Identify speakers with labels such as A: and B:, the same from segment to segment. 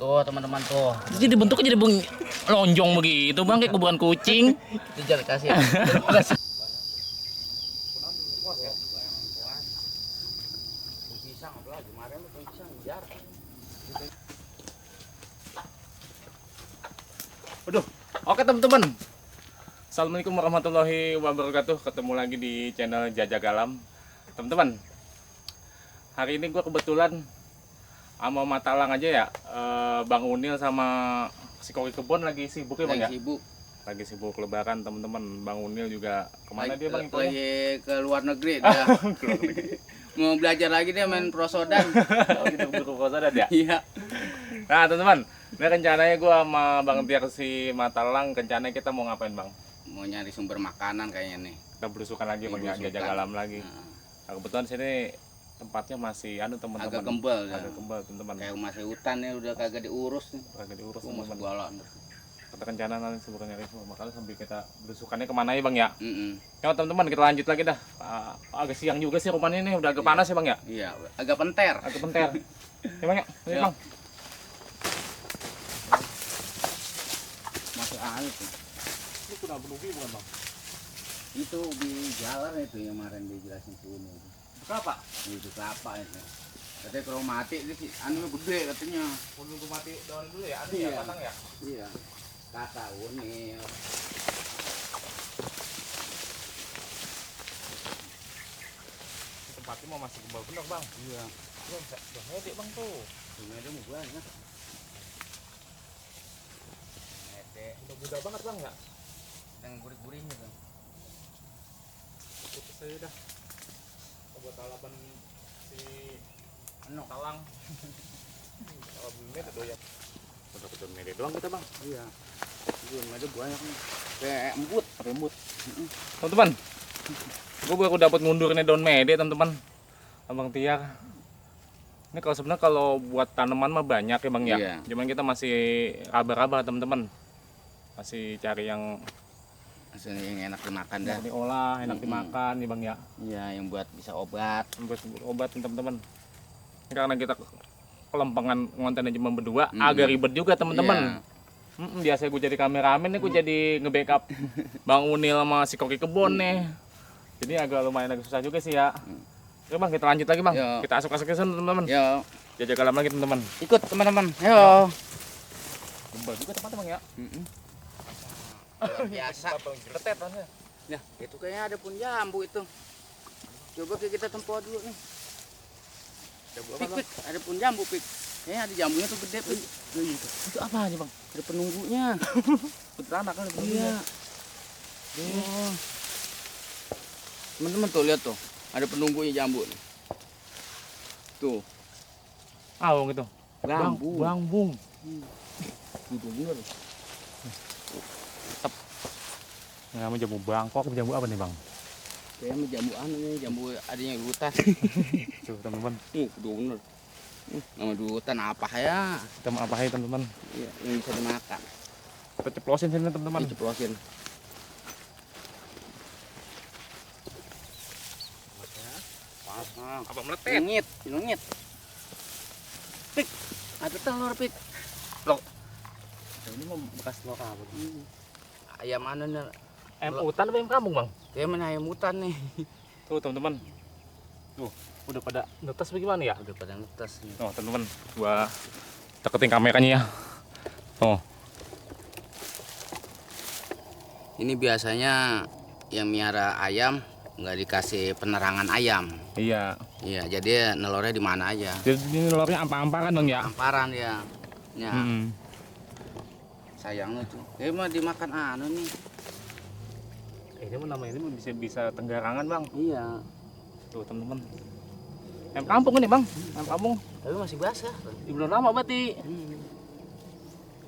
A: Tuh teman-teman tuh.
B: Jadi bentuknya jadi lonjong begitu bang, kayak kuburan kucing.
A: Itu jangan kasih. Kasih.
B: Aduh, oke teman-teman. Assalamualaikum warahmatullahi wabarakatuh. Ketemu lagi di channel Jajak Alam. Teman-teman, hari ini gue kebetulan sama Matalang aja ya. Bang Unil sama si Koki Kebon lagi sibuk ya bang ya?
A: Sibuk.
B: Lagi sibuk lebaran teman-teman. Bang Unil juga kemana dia bang?
A: Lagi ke luar negeri dia. Mau belajar lagi dia main prosodan.
B: Oh gitu, butuh prosodan ya?
A: Iya.
B: Nah teman-teman, ini rencananya gue sama Bang Tiar si Matalang, rencananya kita mau ngapain bang?
A: Mau nyari sumber makanan kayaknya nih.
B: Kita berusukan lagi bang ya,
A: Belusukan.
B: Jajak Alam lagi. Nah, kebetulan sini tempatnya masih teman-teman.
A: Agak kembal ya.
B: Agak kembal teman-teman.
A: Kayak masih hutan ya udah kagak diurus nih.
B: Agak diurus
A: Mau
B: teman-teman.
A: jualan.
B: Kita rencana nanti sebenarnya itu, makanya sambil kita berusukannya kemana ya bang ya?
A: Mm-mm.
B: Ya teman-teman kita lanjut lagi dah. Agak siang juga sih rumahnya ini, udah agak panas ya bang ya?
A: Iya, agak penter.
B: Agak penter. Ya bang ya, ini
A: Yuk.
B: bang.
A: Masih aneh tuh.
B: Ini sudah berubi bukan bang?
A: Itu di jalan itu yang kemarin dijelasin sini.
B: Kenapa?
A: Itu kelapa itu. Katanya kalau mati itu sih anu gede katanya.
B: Menunggu mati daun dulu ya,
A: Iya.
B: ya patang ya?
A: Iya. Kata Unil.
B: Tempatnya mau masih kembal bener bang.
A: Iya.
B: Udah ngedek bang tuh.
A: Sungai itu mau banyak. Ngede.
B: Udah muda banget bang ya?
A: Dan gurih-gurihnya tuh.
B: Cukup saya dah. Kita buat alapan si
A: Anu.
B: Talang. Kalau belum ada doyan. Udah ketemu mede doang kita bang.
A: Iya. Belum ada banyak nih. Kayak embut.
B: Rembut. Teman-teman, gue baru dapat ngundur nih daun mede teman-teman. Abang Tiar. Ini kalau sebenarnya kalau buat tanaman mah banyak ya bang ya.
A: Iya.
B: Cuman kita masih raba-raba teman-teman. Masih cari yang
A: Maksudnya yang enak dimakan dah.
B: enak diolah, enak dimakan nih bang ya.
A: Iya, yang buat bisa obat.
B: Buat obat teman-teman. Karena kita kelempangan ngontennya cuma berdua, agak ribet juga teman-teman. Biasa gue jadi kameramen nih, gue jadi nge-backup Bang Unil sama si Koki Kebon nih. Jadi agak lumayan agak susah juga sih ya. Oke bang, kita lanjut lagi bang.
A: Yo.
B: Kita asuk-asuk ke sana teman-teman.
A: Yo,
B: Jajak Alam lagi teman-teman.
A: ikut teman-teman. Yo.
B: Gembal juga teman-teman ya.
A: Luar biasa.
B: Ketet rasanya.
A: Ya, itu kayaknya ada pun jambu itu. Coba kita tempuh dulu nih. Pik, pik, ada pun jambu pik. Kayaknya ada jambunya tuh gede pik.
B: Itu apa aja bang?
A: Ada penunggunya.
B: Kuntilanak kan?
A: Iya. Oh. Teman-teman tuh lihat tuh, ada penunggunya jambu nih. Tuh,
B: Awong gitu.
A: bambu.
B: Bambung.
A: Itu bener.
B: Namanya jamu Bangkok, jamu apa nih bang?
A: Kayaknya jambu anu nih, jambu adanya di hutan.
B: Coba teman-teman.
A: Itu bener. Nama di hutan apa ya?
B: Kita mau apa ya teman-teman?
A: Iya, yang bisa dimakan.
B: Kita ceplosin sini teman-teman.
A: Diceplosin. Pasang.
B: Apa meletet?
A: Nyengit, nyengit. Pik, ada telur pik.
B: Ini mau bekas telur apa?
A: Ayam mana nih?
B: Ayam hutan apa ayam kampung bang?
A: Kayak mana ayam hutan nih.
B: Tuh teman-teman. Tuh, udah pada netes bagaimana ya?
A: Udah pada ngetes nih.
B: Oh teman-teman, gua deketin kameranya ya. Oh,
A: Ini biasanya yang miara ayam nggak dikasih penerangan ayam.
B: iya.
A: Iya, jadi nelurnya di mana aja.
B: Jadi ini telurnya ampa-ampakan bang ya?
A: Amparan ya. Ya,
B: Hmm.
A: sayangnya tuh. Kayak mah dimakan anu nih.
B: Ini mah namanya ini bisa tenggarangan bang.
A: Iya.
B: Tuh teman-teman. Ayam kampung ini bang, ayam kampung.
A: Tapi masih basah.
B: Di belum lama berarti.
A: Hmm.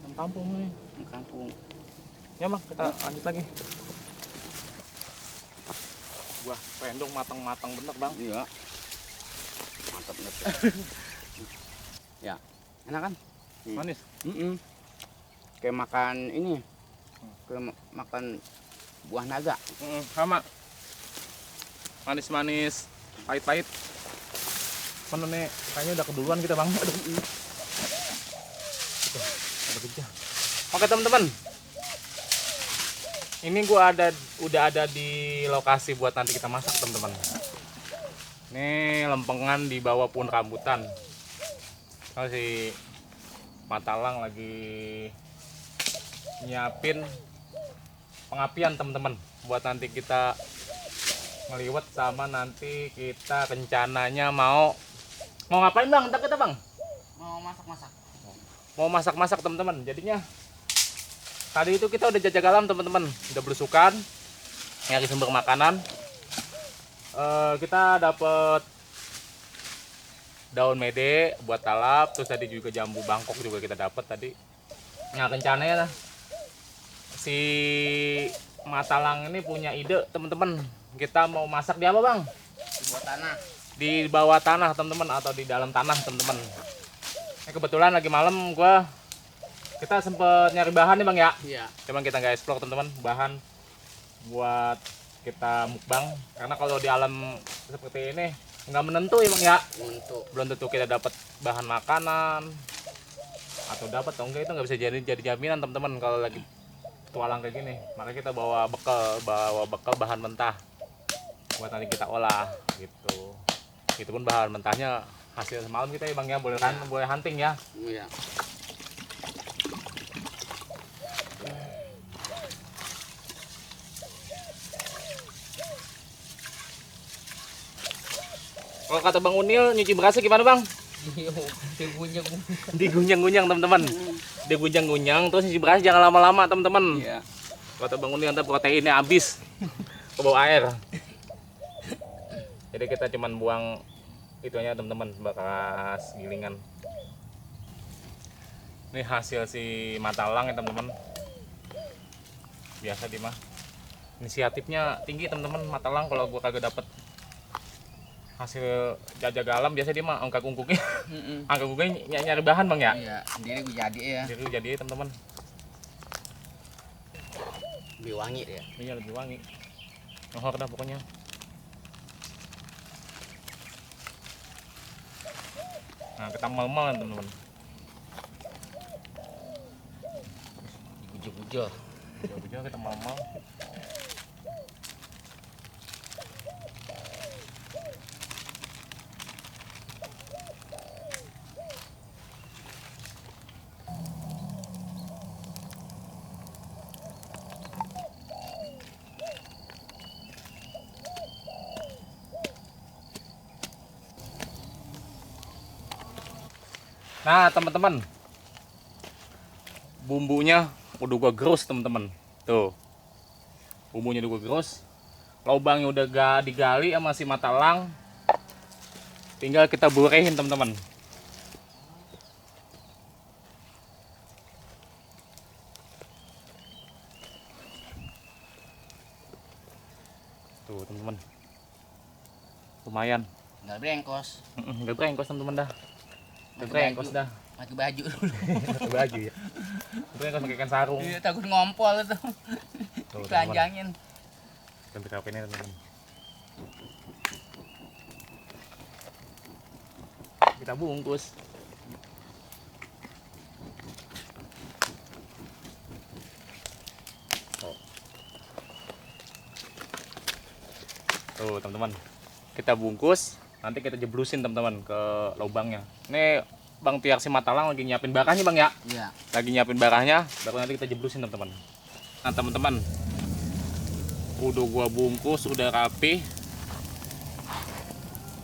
B: Ayam kampung nih.
A: Di kampung.
B: Ya bang, kita lanjut lagi. Wah, pendong matang-matang bener bang.
A: Iya. Mantap banget. Ya, enak kan?
B: Manis.
A: Kayak makan ini. Kayak makan buah naga.
B: Sama. Manis-manis, pahit-pahit. Mana nih? Kayaknya udah keduluan kita bang. Aduh. Oke teman-teman, ini gua udah ada di lokasi buat nanti kita masak teman-teman. Ini lempengan di bawah pohon rambutan. Kalau si Matalang lagi nyiapin pengapian teman-teman buat nanti kita ngeliwet, sama nanti kita rencananya mau ngapain bang? Entar kita bang
A: Mau masak-masak.
B: mau masak-masak teman-teman. Jadinya tadi itu kita udah jajak alam teman-teman, udah belusukan nyari sumber makanan. Kita dapet daun mede buat talap, terus tadi juga jambu Bangkok juga kita dapat tadi. Nah rencananya si Matalang ini punya ide teman-teman, kita mau masak di apa bang?
A: Di bawah tanah.
B: Di bawah tanah teman-teman, atau di dalam tanah teman-teman. Kebetulan lagi malam kita sempet nyari bahan nih bang ya.
A: Iya.
B: Cuman kita nggak explore teman-teman bahan buat kita mukbang, karena kalau di alam seperti ini nggak menentu ya bang ya. Belum tentu kita dapat bahan makanan, atau dapat atau enggak itu nggak bisa jadi jaminan teman-teman kalau lagi tualang kayak gini. Makanya kita bawa bekal bahan mentah buat nanti kita olah gitu. Itu pun bahan mentahnya hasil semalam kita ya bang ya, boleh kan, boleh hunting ya.
A: Iya.
B: Kalau kata Bang Unil, nyuci berasnya gimana Bang? Digunyang-gunyang teman-teman. Digunyang-gunyang terus nyuci beras jangan lama-lama teman-teman.
A: Iya.
B: Kata Bang Unil nanti proteinnya habis ke bawah air. Jadi kita cuman buang itu aja teman-teman, bekas gilingan. Ini hasil si Matalang ya teman-teman. Biasa dia mah. Inisiatifnya tinggi teman-teman Matalang. Kalau gua kagak dapet hasil jajak alam biasa dia mah angka kungkungnya. Angka kungkungnya nyari bahan bang ya.
A: Iya, sendiri gue jadi ya.
B: Jadi jadi teman-teman.
A: Lebih wangi ya.
B: Iya lebih wangi. Nohor dah pokoknya. Nah kita mal-mal teman-teman.
A: Bujo-bujo.
B: Bujo-bujo kita mal-mal. Nah teman-teman, bumbunya udah gua gerus teman-teman. Tuh, bumbunya udah gua gerus, lubangnya udah gak digali sama si Matalang, tinggal kita borehin teman-teman. Tuh teman-teman, lumayan.
A: Enggak brengkos.
B: Gak brengkos teman-teman dah. Brengkos dah.
A: Pakai baju dulu.
B: Pakai baju ya. Brengkos pakai ikan sarung.
A: Iya, takut ngompol itu.
B: Tuh,
A: Kelanjangin.
B: Sampai kapan ini teman-teman. Kita bungkus. Tuh teman-teman, kita bungkus. Nanti kita jeblusin teman-teman ke lubangnya. Ini Bang Tiar si Matalang lagi nyiapin barahnya bang ya.
A: Iya.
B: Lagi nyiapin barahnya, baru nanti kita jeblusin teman-teman. Nah teman-teman, udah gua bungkus, udah rapi.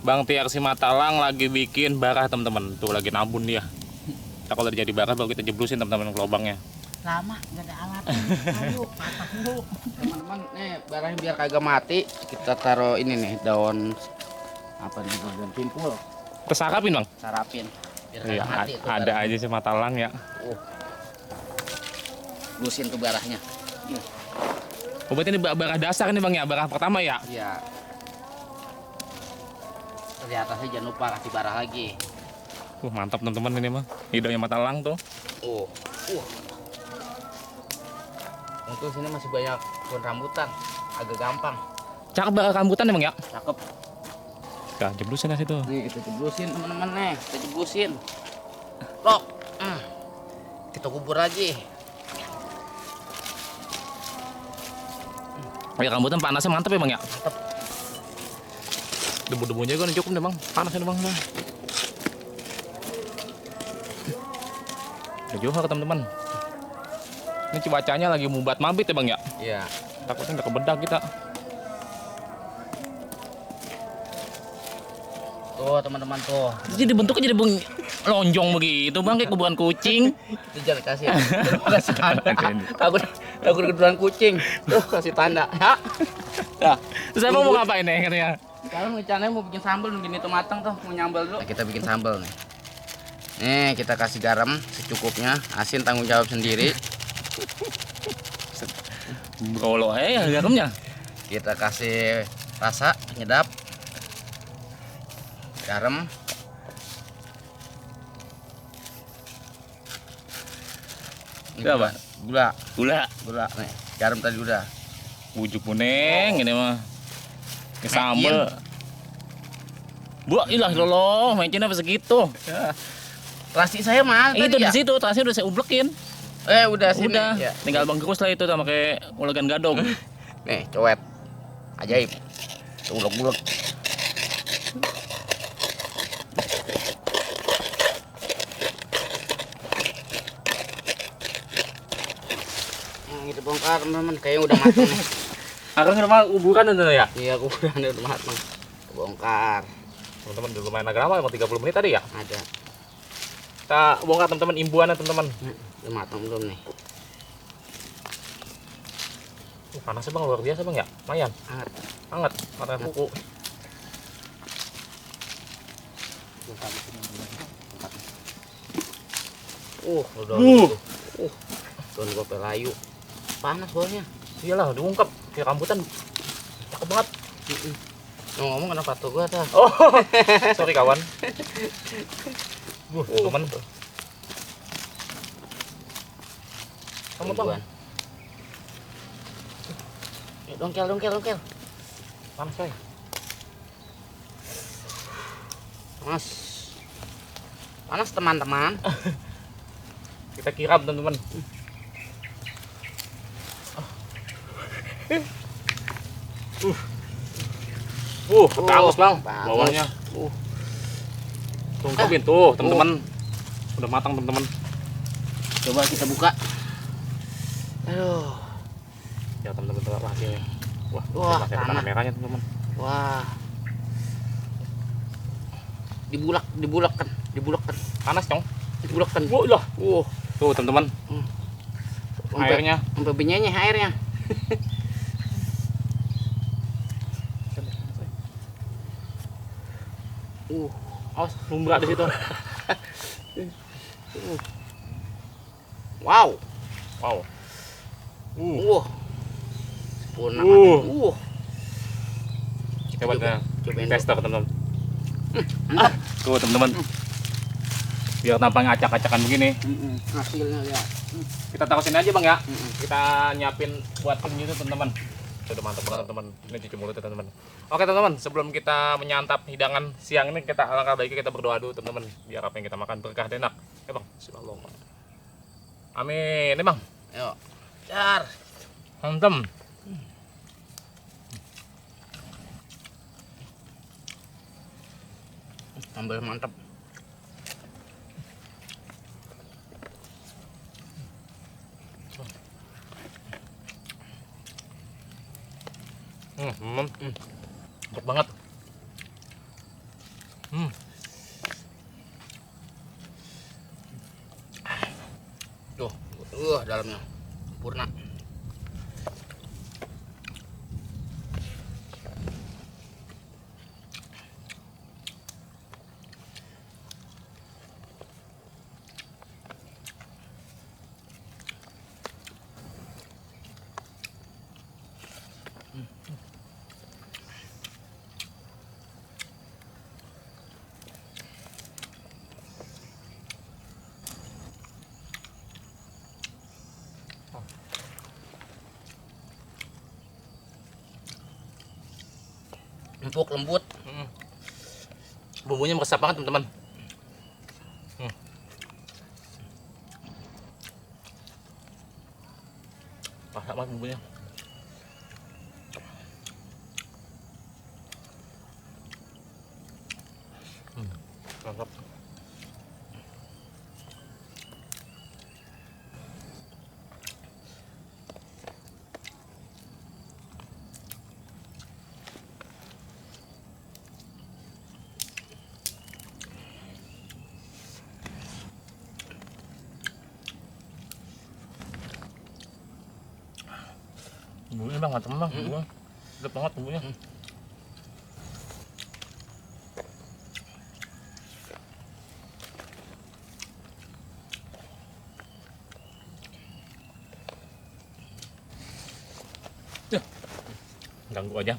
B: Bang Tiar si Matalang lagi bikin barah teman-teman. Tuh lagi nabun dia. Nah, kalau udah jadi barah baru kita jeblusin teman-teman ke lubangnya.
A: Lama nggak ada alat. Ayo, patah dulu. Teman-teman, nih barangnya biar kagak mati, kita taruh ini nih daun apa nih, daun pimpul.
B: Kesarapin bang?
A: Sarapin. Biar
B: Iya,
A: kagak mati.
B: ada aja si Matalang ya.
A: Lusin tuh barahnya.
B: Oh, berarti ini barah dasar nih bang ya, barah pertama ya?
A: Iya. Di atasnya jangan lupa kasih barah lagi.
B: Mantap teman-teman ini mah. Hidungnya Matalang tuh.
A: Untuk sini masih banyak pohon rambutan, agak gampang.
B: Cakep barah rambutan emang ya?
A: Cakep.
B: Dah jeblusin aja situ.
A: Nih kita jeblusin teman-teman nih, kita jeblusin. Lok. Kita kubur lagi.
B: Ya rambutan panasnya mantap ya bang ya. Debu-debunya juga cukup nih bang. Panasnya bang. Udah juga teman-teman. Ini cuacanya lagi mubat mabit ya bang ya.
A: Iya.
B: Takutnya udah kebedak kita.
A: Tuh teman-teman tuh.
B: Jadi bentuknya jadi lonjong begitu bang, kayak kuburan kucing.
A: Itu jangan kasih. Kasih tanda. Takut kedudukan kucing. Tuh kasih tanda. Ya. Nah,
B: Terus abang mau ngapain nih katanya?
A: sekarang rencananya mau bikin sambal, nungguin itu matang tuh, mau nyambal dulu. Kita bikin sambal nih. Nih kita kasih garam secukupnya, asin tanggung jawab sendiri.
B: Kalau ya garamnya.
A: Kita kasih rasa penyedap. Garam.
B: Itu apa?
A: Gula.
B: Gula.
A: Gula nih. Garam tadi udah.
B: Bujuk kuning ini mah. Ini sambal. Bu, ilah lolo, main apa segitu?
A: Terasi saya mahal
B: Itu
A: tadi
B: di
A: ya?
B: situ, tasnya udah saya ublekin.
A: Udah sini.
B: Udah,
A: Ya.
B: tinggal bangkrus lah itu sama kayak ulegan gadong.
A: Nih, cowet. Ajaib. Ulek-ulek. Nah, kita bongkar teman-teman, kayaknya udah matang nih.
B: Akan kenapa uburan itu ya?
A: Iya, aku udah matang. Bongkar.
B: Teman-teman udah lumayan agak lama, emang 30 menit tadi ya?
A: Ada.
B: Kita bongkar teman-teman imbuannya teman-teman.
A: Udah matang belum nih?
B: Panasnya bang luar biasa bang ya, lumayan.
A: Hangat.
B: Hangat, matanya kuku.
A: Udah. Tuh gua pelayu. Panas bawahnya.
B: Iyalah, diungkap kayak rambutan. Cakep banget.
A: Ngomong kenapa tuh gua tuh?
B: Oh, sorry kawan. Teman. Kamu bang.
A: Dongkel.
B: Panas coy.
A: Panas teman-teman.
B: Kita kirap teman-teman. Bagus bang.
A: Bagus.
B: Bawahnya. Tungkapin tuh teman-teman. Udah matang teman-teman.
A: Coba kita buka. Aduh.
B: Ya teman-teman tengok hasilnya. Wah,
A: Wah,
B: masih ada
A: tanah.
B: tanah merahnya teman-teman.
A: Wah. Dibulakkan.
B: Panas dong.
A: Dibulakkan.
B: Wah, ilah. Tuh teman-teman. Airnya.
A: Sampai benyanya airnya.
B: Awas, numbrak di situ.
A: Wow.
B: Wow.
A: Sempurna.
B: Coba
A: Cobain
B: tes teman-teman. Tuh teman-teman. Biar tampangnya acak-acakan begini.
A: Hasilnya ya.
B: Kita taruh sini aja bang ya. Kita nyiapin buat tim itu teman-teman. Sudah mantap banget teman-teman. Ini cuci mulut ya teman-teman. Oke teman-teman, sebelum kita menyantap hidangan siang ini, kita alangkah baiknya kita berdoa dulu teman-teman, biar apa yang kita makan berkah dan enak. Ya bang, bismillah. Amin. Ini bang.
A: Yuk. Dar.
B: Mantap.
A: Sambal mantap.
B: Empuk banget.
A: Tuh, dalamnya sempurna. Empuk, lembut.
B: Bumbunya meresap banget teman-teman. Wah, enak banget bumbunya. Bumbunya bang, mantap bang. Bumbunya sedap banget bumbunya. Ya, ganggu aja.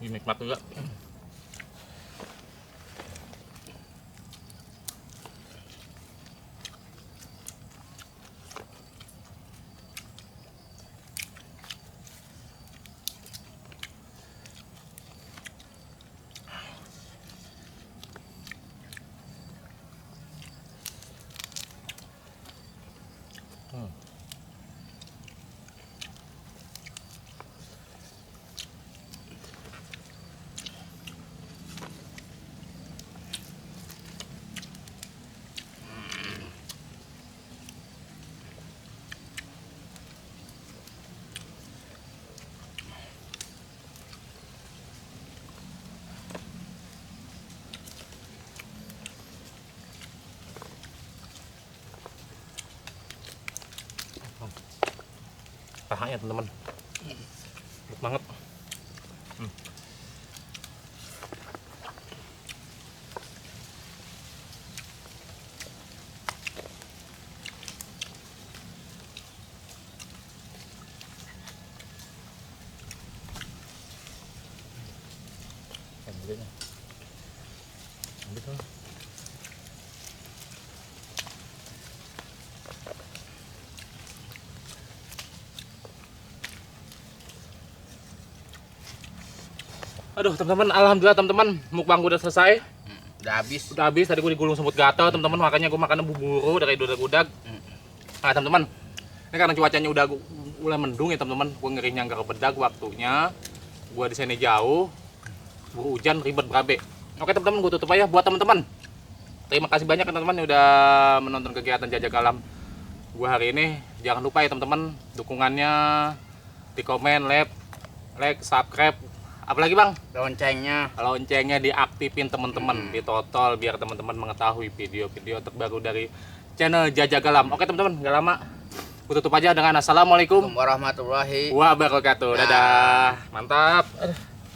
B: Ini nikmat juga. Pahanya teman-teman, enak banget. Ambilnya, ambil tuh. Aduh teman-teman, alhamdulillah teman-teman, mukbang gue udah selesai.
A: Udah habis.
B: Udah habis, tadi gue digulung semut gatal teman-teman, makanya gue makan buburu dari udag-udag. Nah teman-teman, ini karena cuacanya udah mulai mendung ya teman-teman, gue ngerinya nggak kebedak waktunya. Gue di sini jauh, buru hujan, ribet berabe. Oke teman-teman, gue tutup aja buat teman-teman. Terima kasih banyak teman-teman yang udah menonton kegiatan Jajak Alam gue hari ini. Jangan lupa ya teman-teman, dukungannya di komen, like, subscribe. Apalagi bang? Loncengnya diaktifin teman-teman, ditotol biar teman-teman mengetahui video-video terbaru dari channel Jajak Alam. Oke teman-teman, nggak lama. Gue tutup aja dengan assalamualaikum
A: warahmatullahi
B: wabarakatuh. Dadah. Mantap.